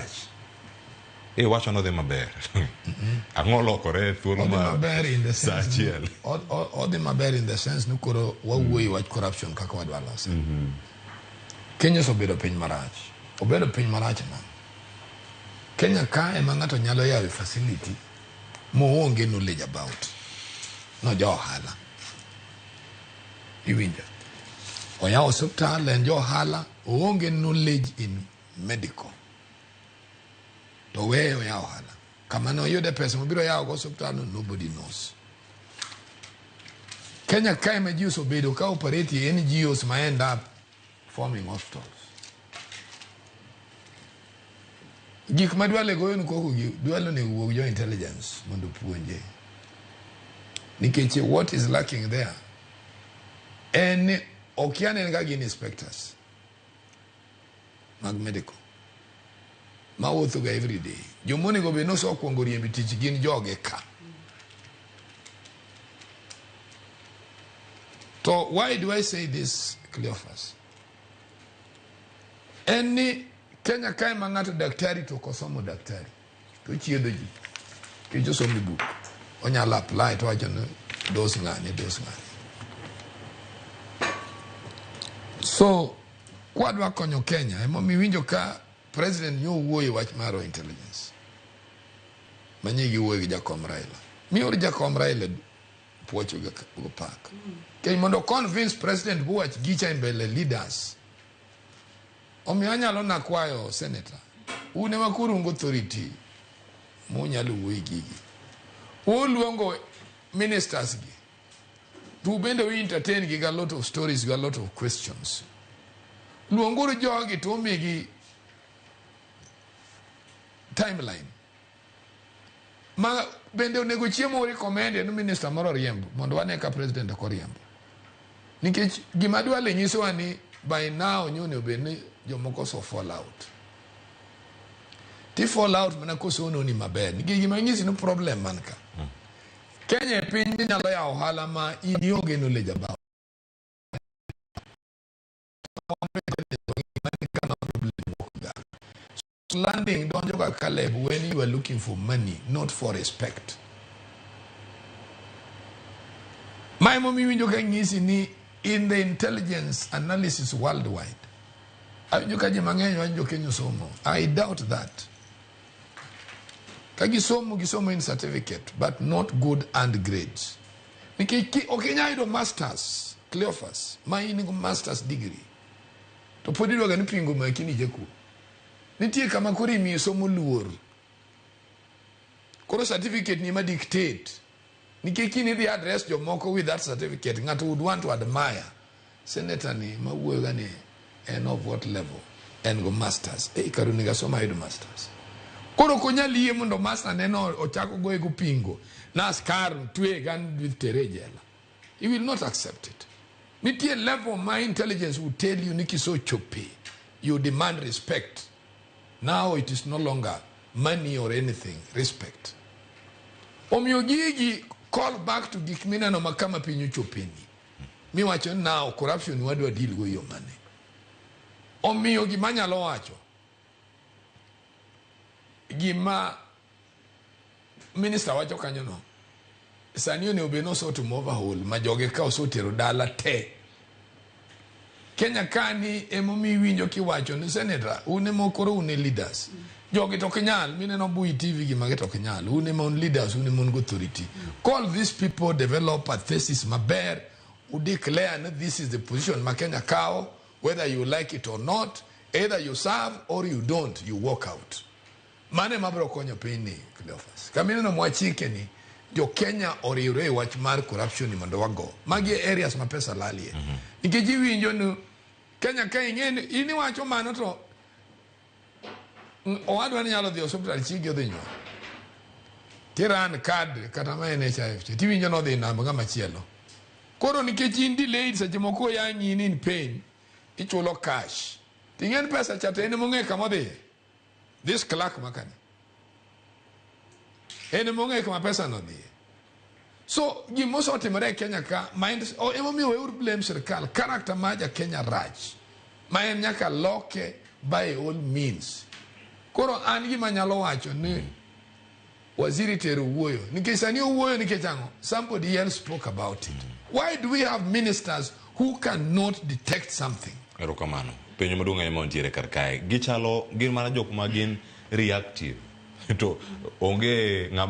marach. E wacho nodhi maber. Ang'o lokore e thuolo Odhi mar maber in the saa sense achiel. ni, odhi maber in the sense ni koro wawuoyo wach corruption kaka wadwa lose. Kenya osebedo piny marach. Obedo piny marach nang'o? Kenya ka ema ng'ato nyalo yawo facility moonge knowledge about. No jo ohala. Iwinjo? Oyawo osiptal en jo ohala, oonge knowledge in medical. To weye oyawo ohala. Kama ne oyude pesa mobiro yawo go osiptal no nobody knows. Kenya kae ma ji osebedo ka operate e NGOs ma end up forming hospitals. Gik ma Duale goyo ni koko gi Duale onego wuog jo intelligence mondo opuonje. Nikech what is lacking there en ni okia ne en ga gin inspectors mag medical ma wuotho ga every day. Joma onego bed ni osekwongo riembo tich gin joge ka. To why do I say this, Cleophas? En ni Kenya kae ma ng'ato daktari to ok osomo daktari to ochiedho ji nikech osomo e buk onyalo apply to wacho ni dos ng'ani dos ng'ani. So kwadwa konyo Kenya emomiyo iwinjo ka president nyo wuoyo e wach mar intelligence manye giwuoyo gi jakom Raila. Mior jakom Raila puocho go pak. Kech mondo convince president buwach gicha e mbele leaders. Omiyo anyalo nakwayo senator, un ema koro un gi authority munyalo wuoyo gigi. Uluongo ministers gi. To bende we entertain gi a lot of stories gi a lot of questions. Luonguru jogi to umigi timeline. Ma bende onego chiemo recommend ni minister moro oriemb mondo wane ka president ok oriembo. Nikech gima Duale nyisowa ni by now nyo onego bed ni jomoko ose fall out. Ti fall out mana kosononi maber. Nikech gima nyisi ni problem man ka. Kenya e piny minyalo yawo ohala ma in ionge knowledge about. Landing donjo ga Caleb when you are looking for money, not for respect. Ma emomiyo iwinjo ka ng'isi ni in the intelligence analysis worldwide. Awinjo ka ji mang'eny wacho jo Kenya osomo. I doubt that. Ka gisomo, gisomo in certificate, but not good and grades. Nikech ok inyal yudo masters, Cleophas, ma in go masters degree. To pod idwaga ni pingo maki ni jakuo. Nitie kama koro imiyo somo luor. Koro certificate ni ema dictate. Nikech kiny idhi address jomoko with that certificate, ng'ato would want to admire. Senator ni mawuoyo ga ni en of what level? En go masters. Eh, kar onego asom ayud masters. Koro ok onyal yie mondo master ne no ochak ogoye go pingo. Na askar tweye gan dhi tere e jela. He will not accept it. Nitie level ma intelligence will tell you ni kisochope, you demand respect. Now it is no longer money or anything, respect. Omiyo gigi call back to gik mineno ma kama piny ochopeni. Miwacho ni now corruption wadwa deal go yo mane. Omiyo gima anyalo wacho, gima minister wacho kanyo no, sani onego bed ni osetimo overhaul ma joge ka osetero dala te. Kenya kani emomiyo iwinjo kiwacho ni senator, un ema koro un e leaders. Jogi to ok nyal, mineno Mbui TV gi magi to ok nyal. Un ema un leaders, un ema un gi authority. Call these people, develop a thesis maber, u declare ni this is the position ma Kenya kawo, whether you like it or not, either you serve or you don't, you walk out. Mano ema biro konyo pinyni, Cleophas. Kama ineno mwachike ni jo Kenya oriwre e wach mar corruption ni mondo wago. Magi e areas ma pesa lalie. Nikech iwinjo ni Kenya ka ing'e ni in iwacho mano to owadwa ni nyalo dhi osiptal chiegi odhi nyuol. Tiran card kata ma NHIF cha tiwinjo ni odhi namba ng'ama chielo. Koro nikech in delayed seche moko oyang'i in in pain ichulo cash. Ting'e ni pesa cha to en emong'e kama odhiye. This clerk makani. En emong'e kama pesa no dhiye. So gima osetimore e Kenya ka mind oh, emomiyo weuru blame sirkal. Character mar ja Kenya rach. Ma en nyaka loke by all means. Koro an gima nyalo wacho ni waziri tero wuoyo nikech sani owuoyo nikech ang'o? Somebody else spoke about it. Why do we have ministers who cannot detect something? Erokamano. Penjo maduong' ahinya mantiere kar kae. Gichalo gin mana jok ma gin reactive. To onge ng'ama